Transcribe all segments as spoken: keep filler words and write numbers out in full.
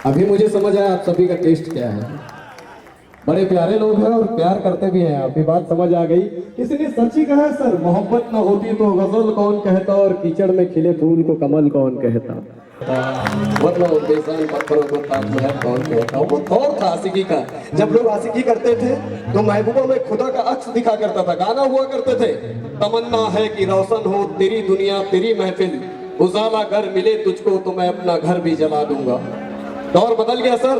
अभी मुझे समझ आया आप सभी का टेस्ट क्या है। बड़े प्यारे लोग हैं और प्यार करते भी हैं। अभी बात समझ आ गई। किसी ने सच ही कहा है सर, मोहब्बत ना होती तो गजल कौन कहता और कीचड़ में खिले फूल को कमल कौन कहता। मतलब बेजान पत्थरों को ताजमहल कौन कहता। वो दौर था आशिकी का, जब लोग आशिकी करते थे तो महबूबा में खुदा का अक्स दिखा करता था। गाना हुआ करते थे, तमन्ना है कि रोशन हो तेरी दुनिया, तेरी महफिल, उजाला घर मिले तुझको तो मैं अपना घर भी जला दूंगा। दौर बदल गया सर,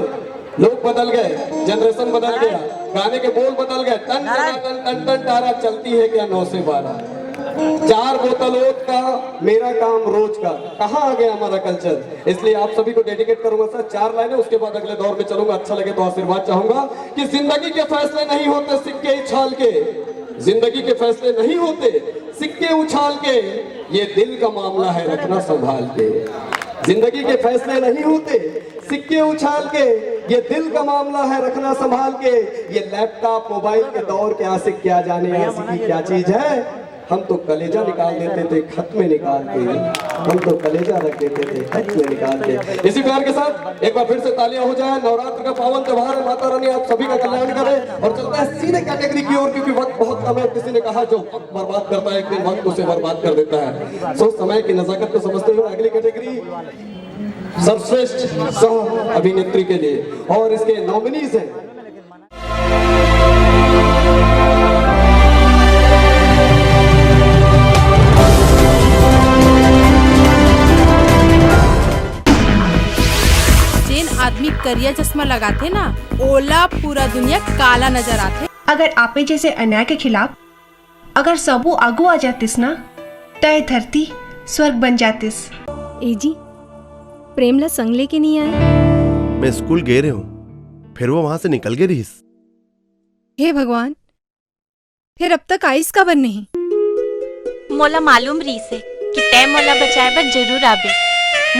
लोग बदल गए, जनरेशन बदल गया, गाने के बोल बदल गए। टन टन टन टन टन, तारा चलती है क्या नौ से बारह? चार बोतल ओट का, मेरा काम रोज का। कहाँ आ गया हमारा कल्चर? इसलिए आप सभी को डेडिकेट करूंगा सर चार लाइनें, उसके बाद अगले दौर में चलूंगा। अच्छा लगे तो आशीर्वाद चाहूंगा कि जिंदगी के फैसले नहीं होते सिक्के उछाल के, जिंदगी के फैसले नहीं होते सिक्के उछाल के, ये दिल का मामला है रखना संभाल के। जिंदगी के फैसले नहीं होते सिक्के उछाल के, ये दिल का मामला है रखना संभाल के। ये लैपटॉप मोबाइल के दौर के आशिक क्या जाने आशिकी क्या चीज है। हम तो कलेजा निकाल देते थे, खत में निकाल के। हम तो कलेजा रख देते थे, खत में निकाल के। इसी प्यार के साथ एक बार फिर से तालियां हो जाए। नवरात्र का पावन त्योहार है, माता रानी आप सभी का कल्याण करे। और चलता है सीधे कैटेगरी की ओर, क्योंकि वक्त बहुत कम है। किसी ने कहा, जो वक्त बर्बाद करता है, एक दिन वक्त उसे बर्बाद कर देता है। सो समय की नजाकत को समझते हुए अगली कैटेगरी सर्वश्रेष्ठ सह अभिनेत्री के लिए, और इसके नॉमिनीज हैं। जेन आदमी करिया चश्मा लगाथे ना, ओला पूरा दुनिया काला नजर आथे। अगर आपे जैसे अन्याय के खिलाफ अगर सबू आगू आ जातिस ना, त ए धरती स्वर्ग बन जातिस। ए जी, प्रेम ला संग लेके नहीं आए। मैं स्कूल गे रहे हूँ, फिर वो वहां से निकल गे रहिस। हे भगवान, फिर अब तक आइस काबर नहीं? मोला मालूम रहिस हे कि तैं मोला बचाए बर जरूर आबे,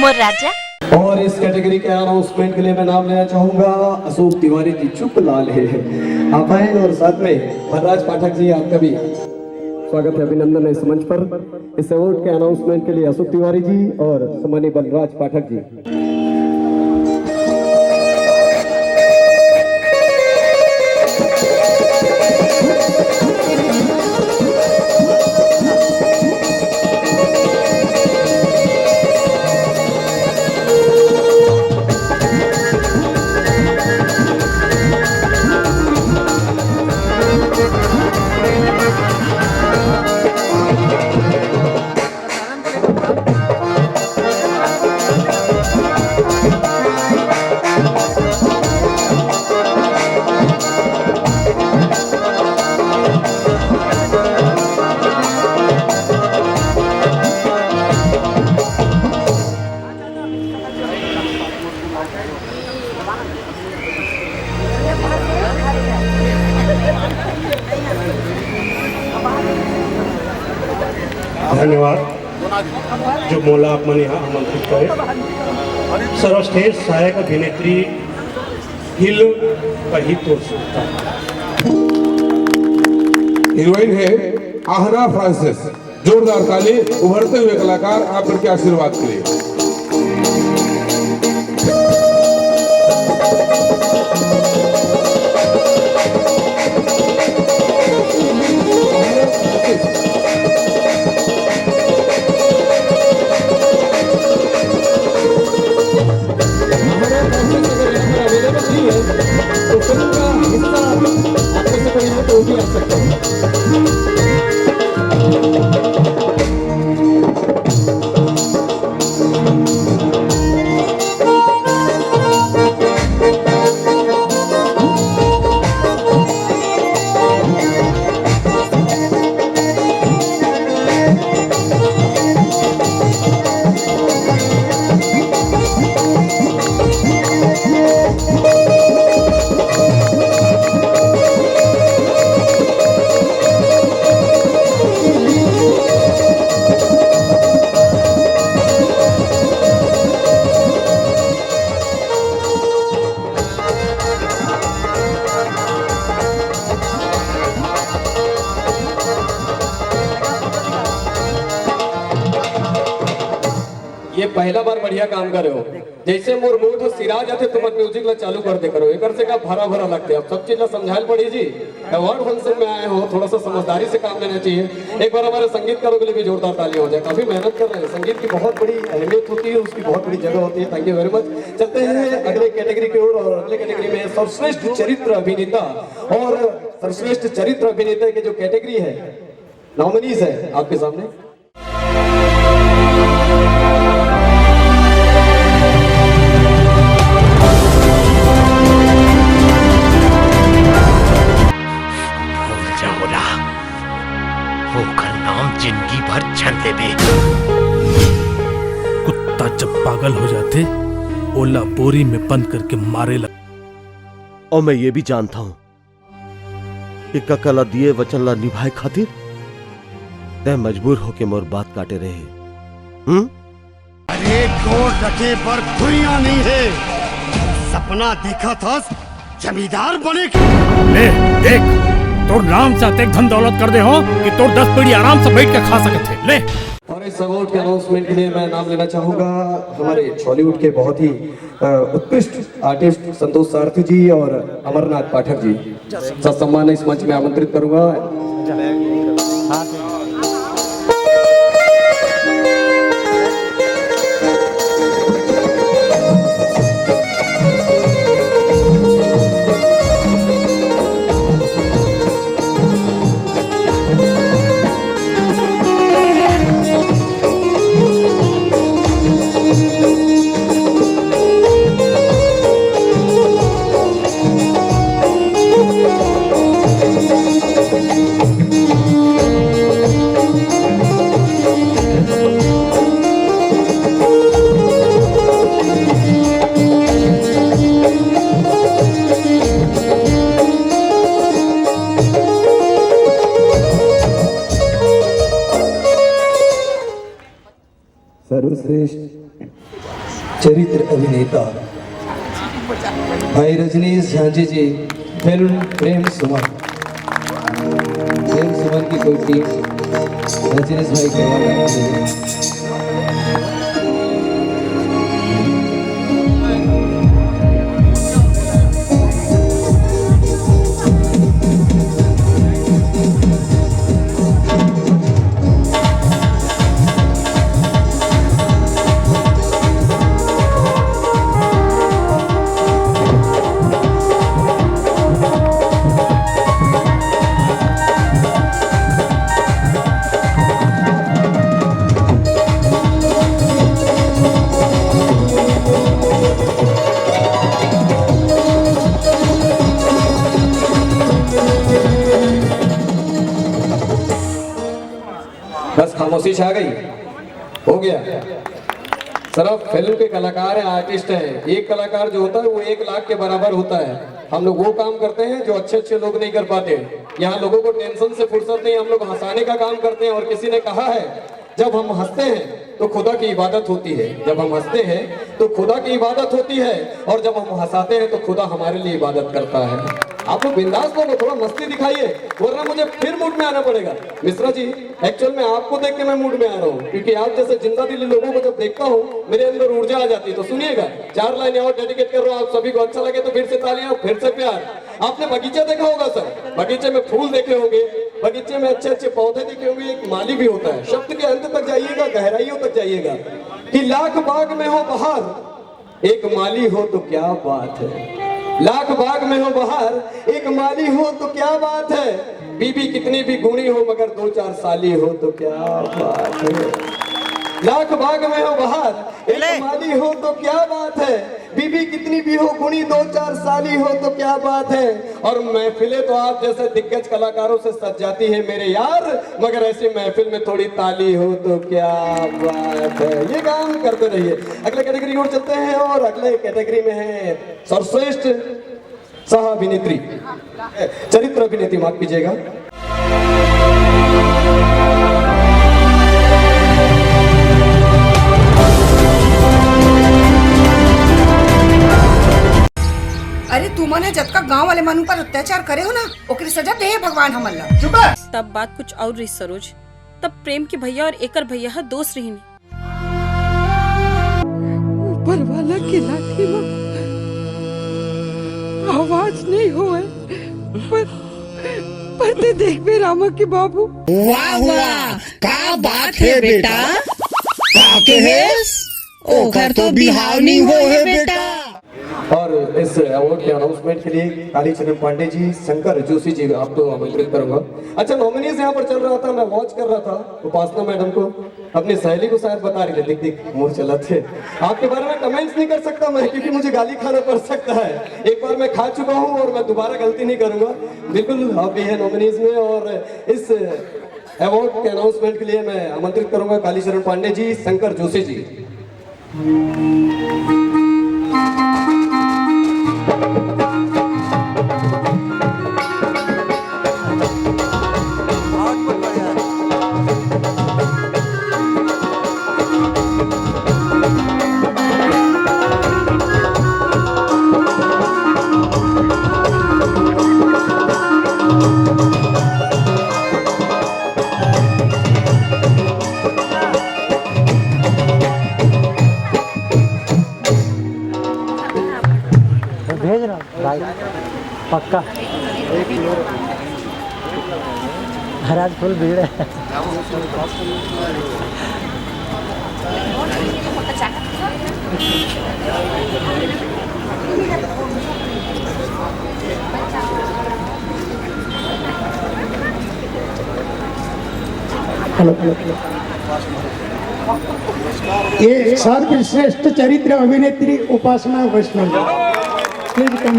मोर राजा। और इस कैटेगरी के अनाउंसमेंट के लिए मैं नाम लेना चाहूंगा अशोक तिवारी जी। चुप लाल है, आप आए और साथ में बलराज पाठक जी, आपका भी स्वागत है, अभिनंदन है इस मंच पर। इस अवार्ड के अनाउंसमेंट के लिए अशोक तिवारी जी और सम्मानी बलराज पाठक जी। धन्यवाद जो मोला आप मन यहाँ आमंत्रित करे। सर्वश्रेष्ठ सहायक अभिनेत्री हिल पही तो सुनता। हीरोइन है आहना फ्रांसिस। जोरदार ताली उभरते हुए कलाकार आप के आशीर्वाद के लिए। ये पहला बार बढ़िया काम करे हो। जैसे मोर गोठ सिरा जाथे, तुमन म्यूजिक ला चालू कर दे करो। एकर से का भरा भरा लगथे। अब सब चीज ला समझाए ल पड़ी जी। अवार्ड फंक्शन में आए हो, थोड़ा सा समझदारी से काम लेना चाहिए। एक बार हमारे संगीतकारों के लिए भी जोरदार तालियां हो जाए, काफी मेहनत कर रहे हैं। संगीत की बहुत बड़ी अहमियत होती है, उसकी बहुत बड़ी जगह होती है। थैंक यू वेरी मच। चलते हैं अगले कैटेगरी की ओर, और अगले कैटेगरी में सर्वश्रेष्ठ चरित्र अभिनेता और सर्वश्रेष्ठ चरित्र अभिनेता के जो कैटेगरी है, नॉमिनीज है आपके सामने। भूल जा ओला, ओकर नाम जिंदगी भर झन लेबे। कुत्ता जब पागल हो जाथे, ओला बोरी में बंद करके मारे ला। और मैं ये भी जानता हूँ कि कका ला दिए वचन ला निभाए खातिर तै मजबूर होके मोर बात काटे रहे। हम्म? अरे, गोड़ रखे पर खुरिया नहीं है। सपना देखा था जमींदार बने के। ले, देख, तोर नाम से अतेक धन दौलत कर दे हो कि तोर दस पीढ़ी आराम से बैठ के खा सकत है। ले। और इस अवार्ड के अनाउंसमेंट के लिए मैं नाम लेना चाहूंगा हमारे छॉलीवुड के बहुत ही, अ, उत्कृष्ट आर्टिस्ट संतोष सारथी जी और अमरनाथ पाठक जी। ससम्मान इस मंच में आमंत्रित करूंगा। सर्वश्रेष्ठ चरित्र अभिनेता भाई रजनीश झांझे जी, फिल्म प्रेम सुमन। प्रेम सुमन की कोई टीम रजनीश भाई को अवार्ड देती है। बस खामोशी छा गई, हो गया। सर, आप फिल्म के कलाकार हैं, आर्टिस्ट हैं। एक कलाकार जो होता है, वो एक लाख के बराबर होता है। हम लोग वो काम करते हैं जो अच्छे अच्छे लोग नहीं कर पाते। यहाँ लोगों को टेंशन से फुर्सत नहीं, हम लोग हंसाने का काम करते हैं। और किसी ने कहा है, जब हम हंसते हैं तो खुदा की इबादत होती है, जब हम हंसते हैं तो खुदा की इबादत होती है, और जब हम हंसाते हैं तो खुदा हमारे लिए इबादत करता है। आप लोग बिंदास लोगों, थोड़ा मस्ती दिखाइए, वरना मुझे फिर मूड में आना पड़ेगा। मिश्रा जी, एक्चुअल में आपको देख के मैं मूड में आ रहा हूँ, क्योंकि आप जैसे जिंदा दिली लोगों को जब देखता हूँ, मेरे अंदर ऊर्जा आ जाती है। तो सुनिएगा, चार लाइनें और डेडिकेट कर रहा हूँ आप सभी को। अच्छा लगे तो फिर से तालियां, फिर से प्यार। आपने बगीचा देखा होगा सर, बगीचे में फूल देखे होंगे, बगीचे में अच्छे अच्छे पौधे देखे होंगे। एक माली भी होता है। शब्द के अंत तक जाइएगा, गहराइयों तक जाइएगा कि लाख बाग में हो बहार, एक माली हो तो क्या बात है। लाख बाग में हो बहार, एक माली हो तो क्या बात है। बीबी कितनी भी गुणी हो, मगर दो चार साली हो तो क्या बात है। लाख बाग में हो बहार, एक माली हो तो क्या बात है। बीबी कितनी भी हो गुणी, दो चार साली हो तो क्या बात है। और महफिलें तो आप जैसे दिग्गज कलाकारों से सज जाती है मेरे यार, मगर ऐसी महफिल में थोड़ी ताली हो तो क्या बात है। ये काम करते रहिए। अगले कैटेगरी की ओर चलते हैं, और अगले कैटेगरी में है सर्वश्रेष्ठ सह अभिनेत्री, चरित्र अभिनेत्री, माफ कीजिएगा। अरे, तुमन ह जतका गांव वाले मन ऊपर अत्याचार करे हो ना, ओकरे सजा दे हे भगवान हमन ला। चुप है। तब बात कुछ और रही सरोज। तब प्रेम के भैया और एकर भैया ह दोस्त रहिन। ऊपर वाला के लाठी म आवाज नहीं होए, पर, पर ते देखबे रामा के बाबू। वाह, वाह, का बात है बेटा? का कहेस? ओखर तो बिहाव नहीं होए बेटा। और इस अवार्ड के अनाउंसमेंट के लिए कालीचरण पांडे जी, शंकर जोशी जी, आपको आमंत्रित करूंगा। अच्छा, नॉमिनीज यहाँ पर चल रहा था, मैं वॉच कर रहा था उपासना मैडम को, अपनी सहेली को शायद बता रही थी, दिख दिख मुंह चला थे, आपके बारे में कमेंट्स नहीं कर सकता मैं, क्योंकि मुझे गाली खाना पड़ सकता है। एक बार मैं खा चुका हूँ और मैं दोबारा गलती नहीं करूंगा। बिल्कुल, आप भी है नॉमिनीज में। और इस अवार्ड के अनाउंसमेंट के लिए मैं आमंत्रित करूंगा कालीचरण पांडे जी, शंकर जोशी जी। भेज रहा हूँ भाई, पक्का। महाराज फुल भीड़ है। Hello, hello, hello. ये सर्वश्रेष्ठ चरित्र अभिनेत्री उपासना वैष्णव। Please come.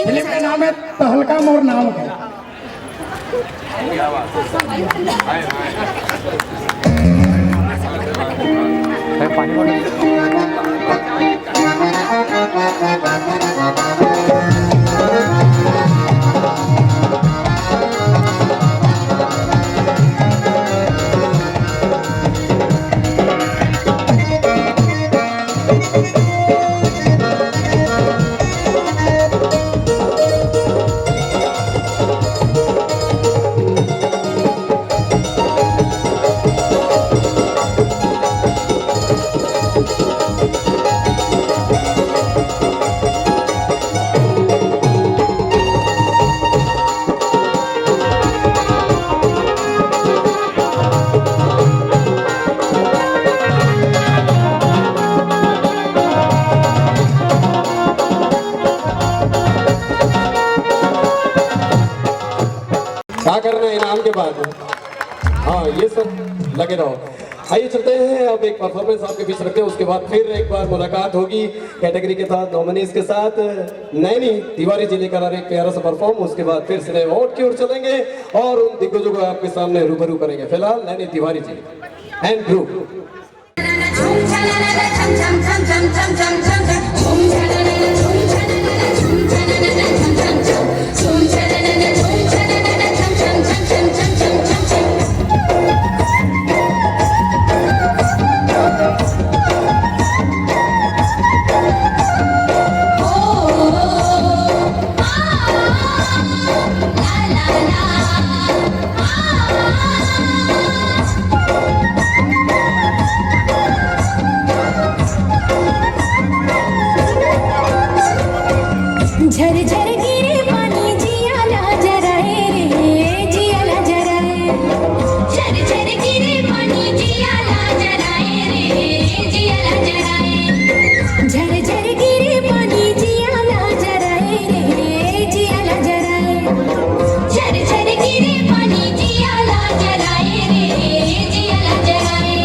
फिल्म का नाम है तहलका मोर नाम है। क्या करना है इनाम के बाद? हाँ, ये सब लगे रहो। आइए चलते हैं, अब एक परफॉर्मेंस आपके बीच रखते हैं, उसके बाद फिर एक बार मुलाकात होगी कैटेगरी के साथ, नॉमिनीज के साथ। नैनी तिवारी जी लेकर आ रहे एक प्यारा सा परफॉर्म, उसके बाद फिर सिने अवार्ड की ओर चलेंगे और उन दिग्गजों को आपके सामने रूबरू करेंगे। फिलहाल नैनी तिवारी जी एंड ग्रुप। झर झर गिरे पानी जिया ला जराए रे, जिया ला जराए। झर झर गिरे पानी जिया ला जराए रे, जिया ला जराए। झर झर गिरे पानी जिया ला जराए रे, जिया ला जराए। झर झर गिरे पानी जिया ला जराए रे, जिया ला जराए।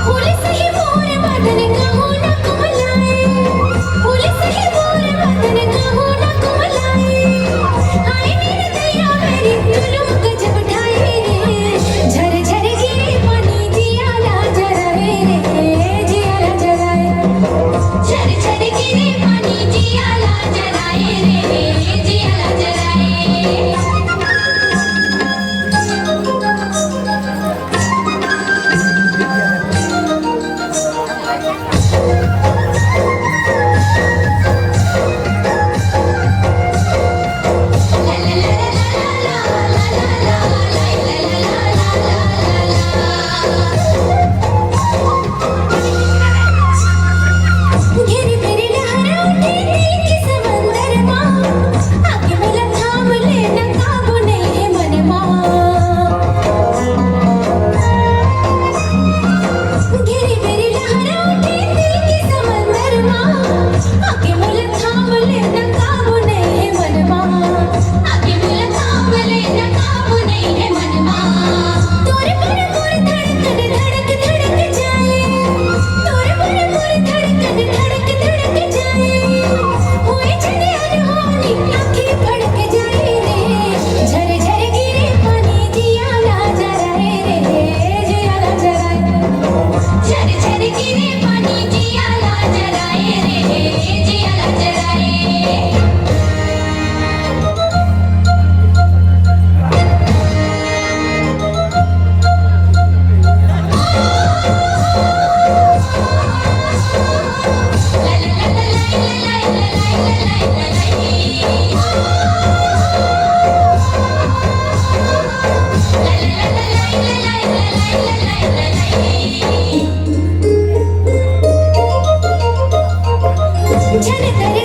पुलिस ही मोर बदन कहो न कुमलाए। पुलिस ही मोर बदन कहो न कुमलाए।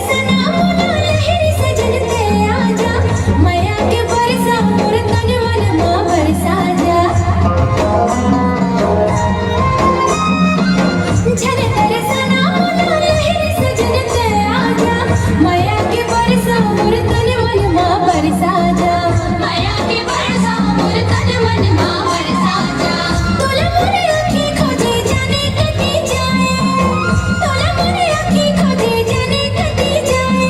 सना मोला लहरी सजन ते आजा, मया के बरसा मोर तन मन मा बरसा जा। झन तरसना मोला लहरी सजन ते आजा, मया के बरसा मोर तन मन मा बरसा जा। मया के बरसा मोर तन मन मा बरसा जा। तोला मोर आँखी खोजे जाने कति जाए, तोला मोर आँखी खोजे जाने कति जाए।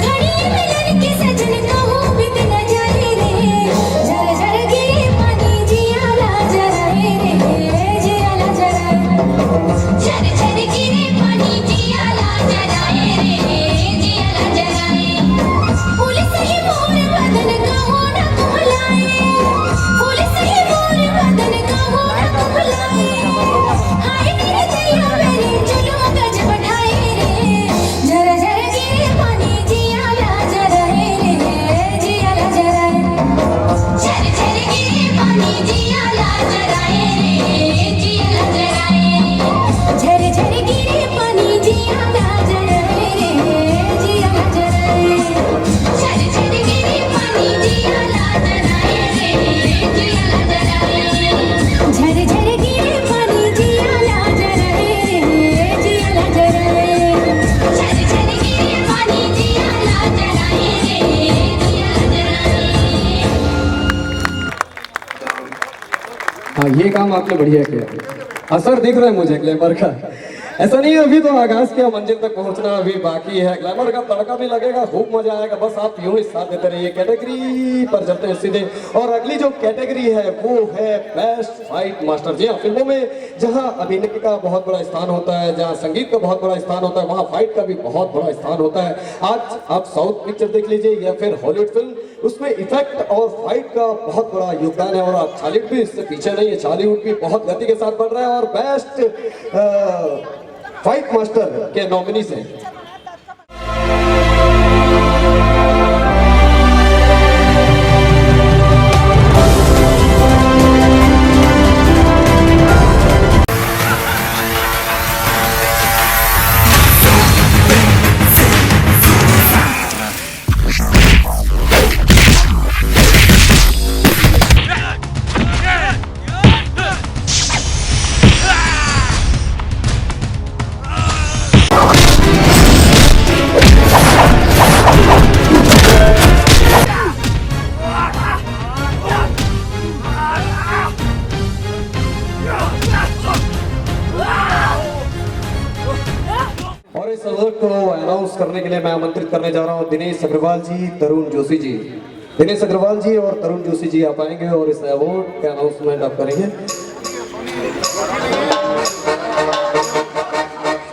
घड़ी मिलन के सजन कहूँ बीत न जाए रे। झर झर गिरे पानी जिया ला जराए रे, जिया ला जराए। झर झर गिरे पानी जिया ला जराए रे, जिया ला जराए। पुलिस ही मोर बदन का होना कुहलाए, पुलिस ही मोर बदन का होना कुहलाए। हाय मेरे दैया मेरे जुलुम गजब ढाए रे। झर झर गिरे पानी जिया ला जराए रे, जिया ला जराए। झर झर गिरे पानी जिया ला जराए रे, जिया ला जराए। झर झर गिरे पानी जिया ला जराए रे, जिया ला जराए। झर झर गिरे पानी जिया ला जराए रे, जिया ला जराए। झर झर गिरे पानी जिया ला जराए रे, जिया ला जराए। झर झर गिरे पानी जिया ला जराए रे, जिया ला जराए। हाँ, ये काम आपने बढ़िया किया। असर दिख रहा है मुझे ग्लैमर का। ऐसा नहीं है, अभी तो आगाज किया, मंजिल तक पहुंचना अभी बाकी है। ग्लैमर का तड़का भी लगेगा, खूब मजा आएगा। बस आप यूं ही साथ देते रहिए। कैटेगरी पर चलते हैं सीधे। और अगली जो कैटेगरी है वो है बेस्ट फाइट मास्टर। जी हाँ, फिल्मों में जहाँ अभिनय का बहुत बड़ा स्थान होता है, जहाँ संगीत का बहुत बड़ा स्थान होता है, वहाँ फाइट का भी बहुत बड़ा स्थान होता है। आज आप साउथ पिक्चर देख लीजिए या फिर हॉलीवुड फिल्म, उसमें इफेक्ट और फाइट का बहुत बड़ा योगदान है। और आप छॉलीवुड भी इससे पीछे नहीं है, छॉलीवुड भी बहुत गति के साथ बढ़ रहा है। और बेस्ट फाइट मास्टर के नॉमिनीज हैं। और इस अवार्ड को अनाउंस करने के लिए मैं आमंत्रित करने जा रहा हूँ दिनेश अग्रवाल जी, तरुण जोशी जी। दिनेश अग्रवाल जी और तरुण जोशी जी आप आएंगे और इस अवार्ड का अनाउंसमेंट आप करेंगे।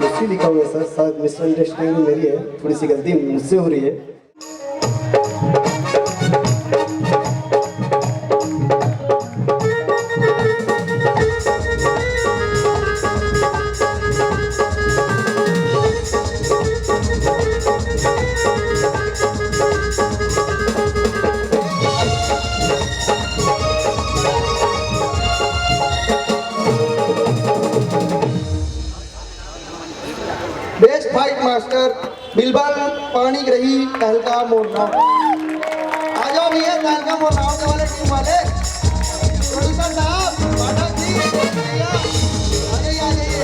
जोशी लिखा हुआ है सर, शायद मिसअंडरस्टैंडिंग मेरी है, थोड़ी सी गलती मुझसे हो रही है। बेस्ट फाइट मास्टर बिलबल पाणीग्रही, तहलका मोर नाव। आ जाओ भैया, तहलका मोर नाव के वाले, टीम वाले, प्रोड्यूसर साहब, पाठक जी, भैया, आ जाइए, आ जाइए।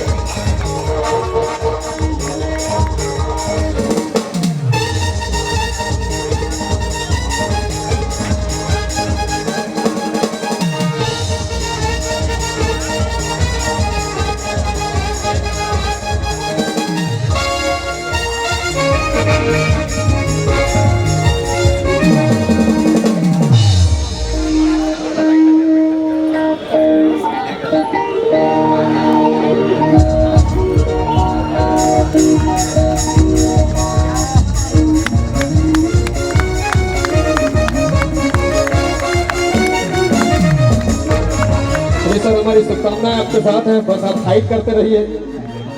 जी सर, हमारी शुभकामनाएं आपके साथ हैं, बस आप फाइट करते रहिए।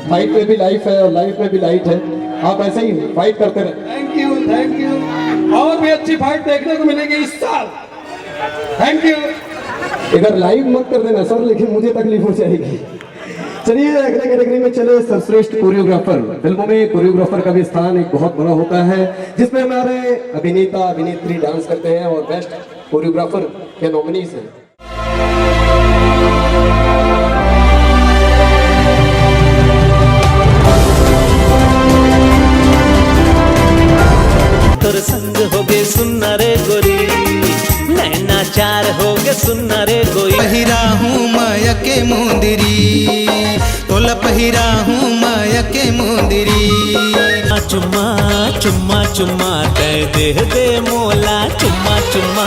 फाइट में भी लाइफ है और लाइफ में भी लाइट है, आप ऐसे ही फाइट करते रहें। Thank you, thank you. और भी अच्छी फाइट देखने को मिलेगी इस साल। Thank you. इधर लाइव मत कर देना सर, लेकिन मुझे तकलीफ हो जाएगी। चलिए, अगले कैटेगरी में चले, सर्वश्रेष्ठ कोरियोग्राफर। फिल्मों में कोरियोग्राफर का भी स्थान एक बहुत बड़ा होता है, जिसमें हमारे अभिनेता अभिनेत्री डांस करते हैं और बेस्ट कोरियोग्राफर के नॉमिनीज हैं। तोर संग होगे सुन्ना रे गोरी, नैना चार होगे सुन्ना रे गोरी। पहिरा हूँ माया के मुंदरी, तोला पहिरा हूँ माया के मुंदरी। चुम्मा चुम्मा चुम्मा दे दे दे मोला चुम्मा चुम्मा।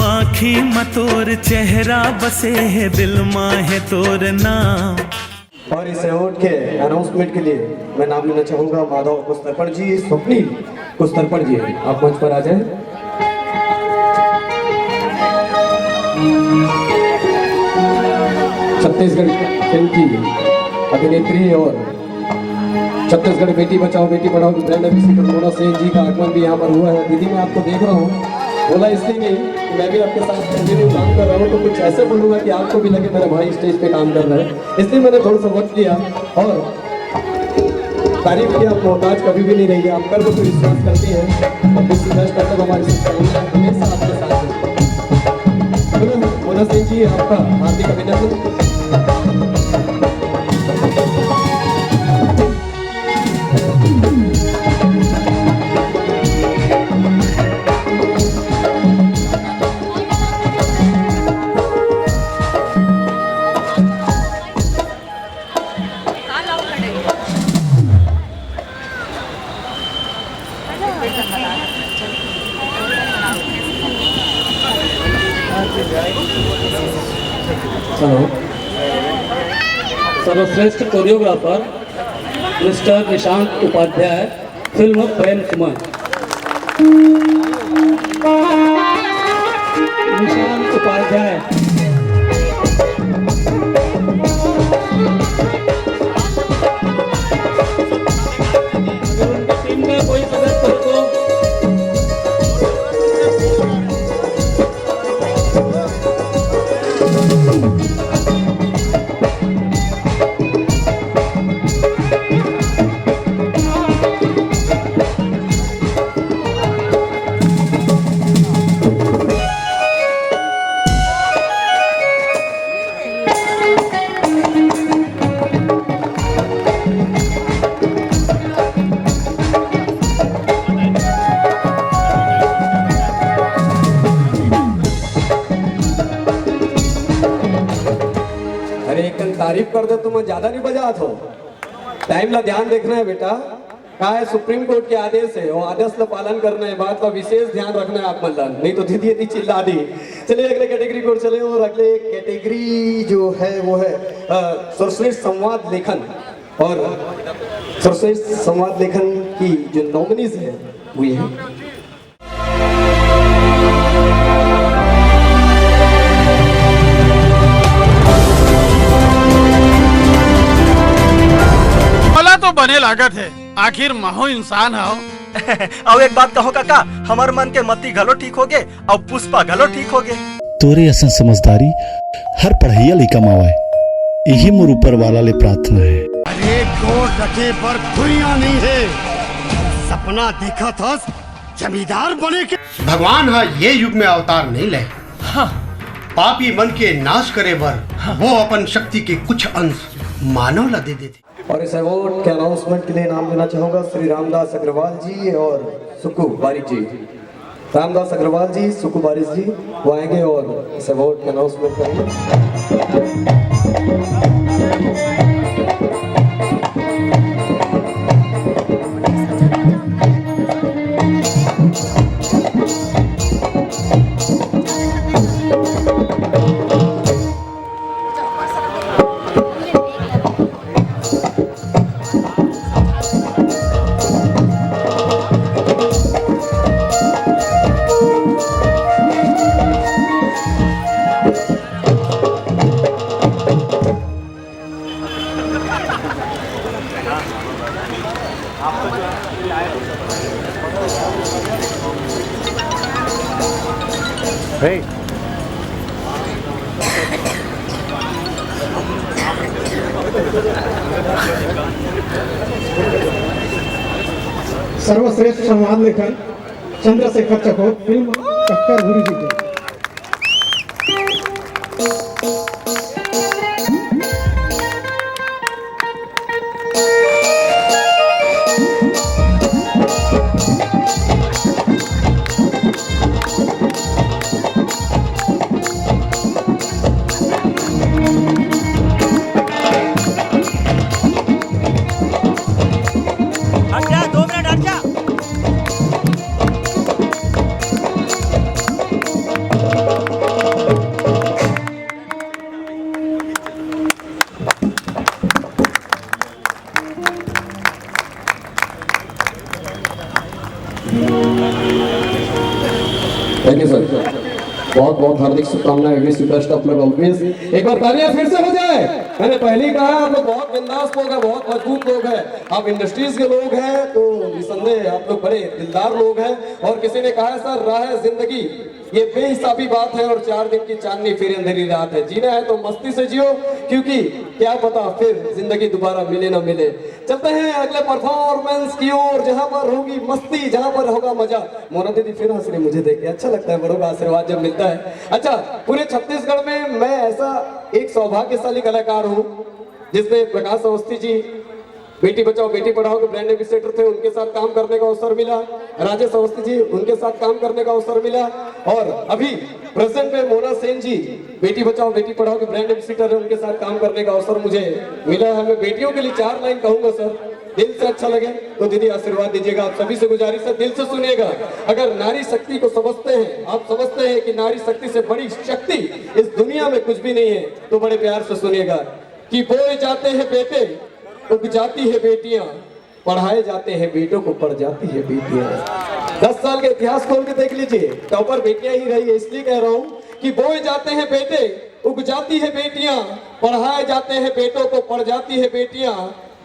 आँखी म तोर चेहरा बसे हे, दिल मा हे तोर नाम। और इस अवार्ड के अनाउंसमेंट के लिए मैं नाम लेना चाहूंगा माधव कुस्तरपड़ जी, स्वप्नील कुस्तरपड़ जी, आप मंच पर आ जाएं। छत्तीसगढ़ फिल्म की अभिनेत्री और छत्तीसगढ़ बेटी बचाओ बेटी पढ़ाओ की ब्रांड एम्बेसडर मोना सेन जी का आगमन भी यहाँ पर हुआ है। दीदी, मैं आपको देख रहा हूँ, बोला इसलिए नहीं, मैं भी आपके साथ कंटिन्यू काम कर रहा हूँ, तो कुछ ऐसे बोलूंगा कि आपको भी लगे मेरा भाई स्टेज पे काम कर रहा है, इसलिए मैंने थोड़ा सा वक्त लिया। और तारीफ की आप मोहताज कभी भी नहीं रही, आप कर्म पे विश्वास करती हैं और विश्व दस तक हमारी शुभकामनाएं हमेशा आपके साथ हैं। मोना सिंह जी, आपका हार्दिक अभिनंदन। हेलो। सर्वश्रेष्ठ कोरियोग्राफर मिस्टर निशांत उपाध्याय, फिल्म प्रेम सुमन। निशांत उपाध्याय। अरे, एक कन तारीफ कर दे, तुम ज्यादा नहीं बजात हो। टाइम ला ध्यान देखना है बेटा। का है, सुप्रीम कोर्ट के आदेश है, वो आदेश ला पालन करना है, बात का विशेष ध्यान रखना है आप मन ला, नहीं तो दीदी यदि चिल्ला दी। चलिए अगले कैटेगरी को चले, और अगले कैटेगरी जो है वो है अ, सर्वश्रेष्ठ संवाद लेखन, और सर्वश्रेष्ठ संवाद लेखन की जो नॉमिनीज है वो ये है। भला तो बने लागत है, आखिर महू इंसान हव। अउ एक बात कहो काका, हमर मन के मती घलो ठीक होगे अउ पुष्पा घलो ठीक होगे। तोरे असन समझदारी हर पढ़इया लइका म आवय, इही मोर ऊपर वाला ले प्रार्थना हे। अरे गोड़ रखे पर दुनिया नहीं है, सपना देखा था जमींदार बने के। भगवान हा ये युग में अवतार नहीं ले, हाँ। पापी मन के नाश करे बर हाँ। वो अपन शक्ति के कुछ अंश मानव ला दे देते। और इस अवार्ड के अनाउंसमेंट के लिए नाम लेना चाहूंगा श्री रामदास अग्रवाल जी और सुक्कू बारिक जी। रामदास अग्रवाल जी, सुक्कू बारिक जी, वो आएंगे और इस अवार्ड के अनाउंसमेंट करेंगे। Hey. सर्वश्रेष्ठ संवाद लेखन चंद्रशेखर चकोर, फिल्म चक्कर घुरी जी के। थैंक यू सर, बहुत बहुत हार्दिक शुभकामनाएं, wish you best of luck always. एक बार तालियां फिर से हो जाए। मैंने पहले ही कहा, आप लोग बहुत बिंदास लोग हैं, बहुत मजबूत लोग हैं, आप इंडस्ट्रीज के लोग हैं, तो निसंदेह आप लोग बड़े दिलदार लोग हैं। और किसी ने कहा है सर, राह जिंदगी ये बेहिसाबी बात है और चार दिन की चांदनी फिर अंधेरी रात है। जीना है तो मस्ती से जियो, क्योंकि क्या पता फिर जिंदगी दोबारा मिले ना मिले। चलते हैं अगले परफॉर्मेंस की ओर, जहां पर होगी मस्ती, जहां पर होगा मजा। मोना दीदी फिर हंस रही मुझे देख के, अच्छा लगता है बड़ों का आशीर्वाद जब मिलता है। अच्छा, पूरे छत्तीसगढ़ में मैं ऐसा एक सौभाग्यशाली कलाकार हूँ जिसने प्रकाश अवस्थी जी बेटी बचाओ बेटी पढ़ाओ के ब्रांड एम्बेसडर थे, उनके साथ काम करने का अवसर मिला। राजेश अवस्थी जी, उनके साथ काम करने का अवसर मिला। और अभी प्रेजेंट में मोना सेन जी बेटी बचाओ बेटी पढ़ाओ के ब्रांड एम्बेसडर है, उनके साथ काम करने का अवसर मुझे मिला है। मैं बेटियों के लिए चार लाइन कहूंगा सर, दिल से अच्छा लगे तो दीदी आशीर्वाद दीजिएगा। आप सभी से गुजारिश है, दिल से सुनिएगा। अगर नारी शक्ति को समझते हैं, आप समझते हैं कि नारी शक्ति से बड़ी शक्ति इस दुनिया में कुछ भी नहीं है, तो बड़े प्यार से सुनिएगा कि बोए जाते हैं बेटे, उग जाती है बेटियां, पढ़ाए जाते हैं बेटों को, पड़ जाती है बेटियां। दस साल के इतिहास खोल के देख लीजिए, टॉपर बेटियां ही रही है। इसलिए कह रहा हूं कि बोए जाते हैं बेटे, उग जाती है बेटियां, पढ़ाए जाते हैं बेटों को, पड़ जाती है बेटियां,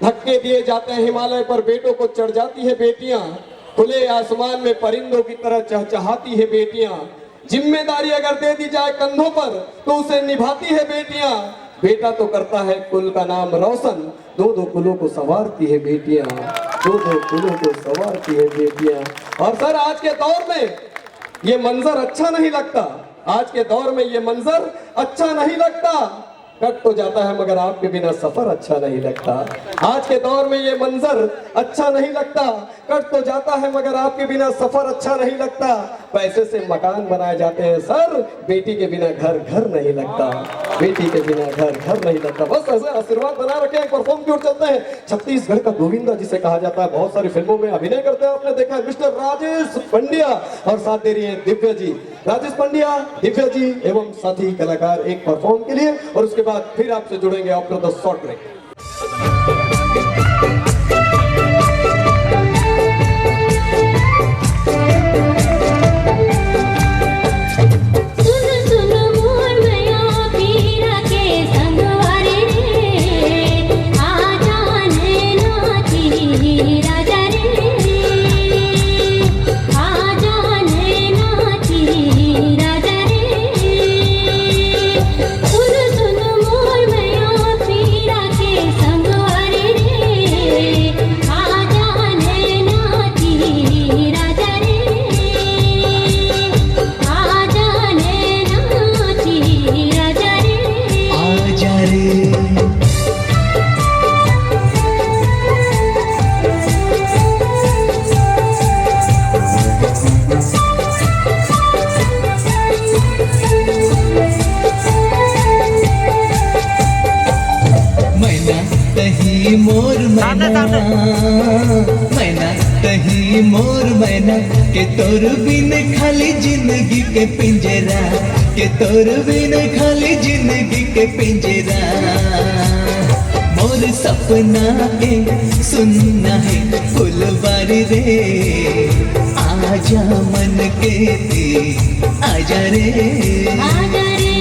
धक्के दिए जाते हैं हिमालय पर, बेटों को चढ़ जाती है बेटियां, खुले आसमान में परिंदों की तरह चहचहाती है बेटियां। जिम्मेदारी अगर दे दी जाए कंधों पर, तो उसे निभाती है बेटियां। बेटा तो करता है कुल का नाम रोशन, दो दो कुलों को संवारती है बेटियां, दो दो कुलों को संवारती है बेटियां। और सर, आज के दौर में ये मंजर अच्छा नहीं लगता, आज के दौर में ये मंजर अच्छा नहीं लगता। कट तो जाता है मगर आपके बिना सफर अच्छा नहीं लगता। आज के दौर में ये मंजर अच्छा नहीं लगता, कट तो जाता है मगर आपके बिना सफर अच्छा नहीं लगता। पैसे से मकान बनाए जाते हैं सर, बेटी के बिना घर घर नहीं लगता, बेटी के बिना घर घर नहीं लगता। बस ऐसे आशीर्वाद बना रखें। परफॉर्म की ओर चलते हैं। छत्तीसगढ़ का गोविंदा जिसे कहा जाता है, बहुत सारी फिल्मों में अभिनय करते हैं, आपने देखा है, मिस्टर राजेश पंड्या, और साथ दे रही है दिव्या जी। राजेश पंड्या, दिव्या जी एवं साथी कलाकार एक परफॉर्म के लिए, और उसके बाद फिर आपसे जुड़ेंगे आफ्टर द शॉर्ट ब्रेक। मैना तही मोर मैना, मैना तही मोर मैना, के तोर बिन खाली जिंदगी के पिंजरा, के तोर बिन खाली जिंदगी के पिंजरा। मोर सपना के सुनना है फुलवारी रे, आजा मन के दी, आजा रे, आजा रे।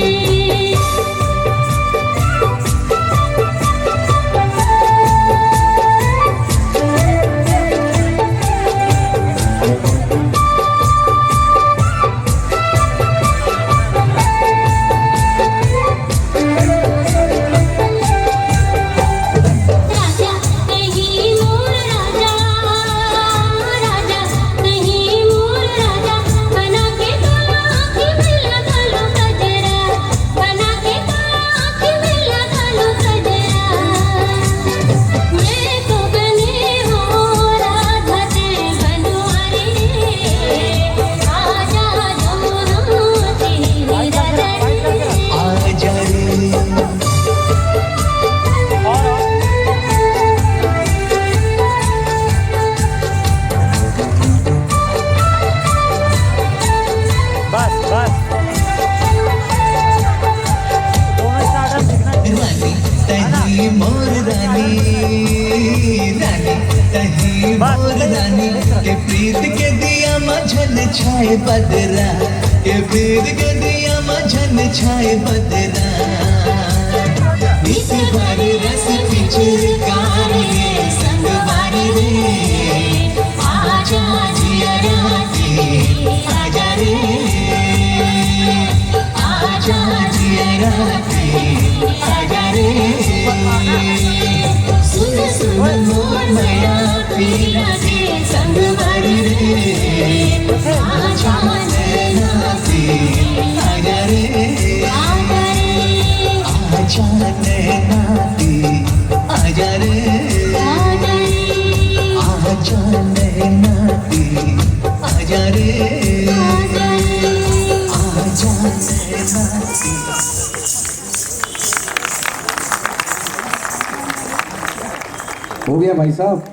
प्रीत के दिया म झन छाए बदरा, ए प्रीत के दिया म झन छाए बदरा। बीते बारी रस पिचकारी रे संगवारी रे, आजा जियरा के आजा रे, आजा जियरा के आजा रे। सुन सुन मोर मया पीरा रे संगवारी रे, आजा नैना के आजा रे, आजा नैना के आजा रे, आजा नैना के आजा रे, आजा नैना के। हो गया भाई साहब।